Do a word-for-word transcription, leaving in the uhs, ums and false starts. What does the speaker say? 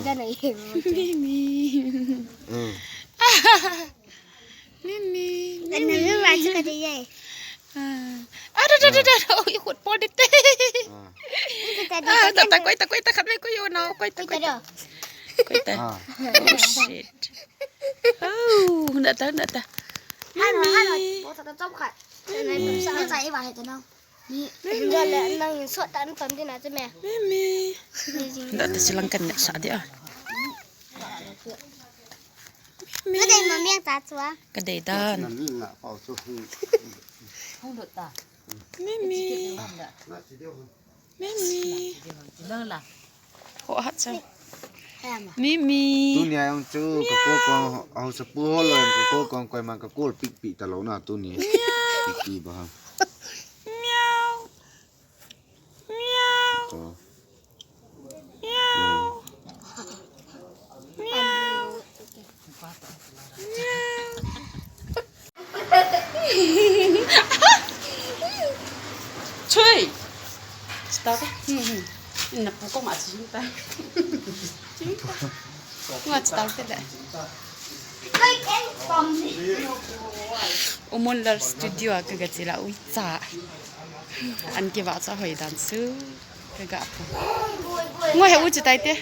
Mimi. Mimi. Mimi. Mimi. Ah, da, da, da, da. Oh, ikut pol dit. Ah, ta, ta, koi ta, koi ta, khat ve, koi yo, no, koi ta, koi ta. Koi ta. Oh, shit. Oh, na ta, na ta. Mimi. Mimi. Mimi. Nda ta silang kan ne sa dia. Mimi. Ka dei dan. Mimi. Mimi. Ho hat sa. Mimi. Tunia jong chu ka ko ko, au sa pu ho lo ka ko ko, koi man ka ko pipi ta lo na tunia. Pipi ba. Miau. Miau. Ko. Miau. Miau. Miau. Choi. Stop. Hmm, hmm. Ina pu ko ma chi ta. Chi ta. Nga chi ta te da. Umon Lal Studio a ka ga chi la ui cha. An ki va cha hoi dan su. Ka ga pu. Ngo he u chi tai te.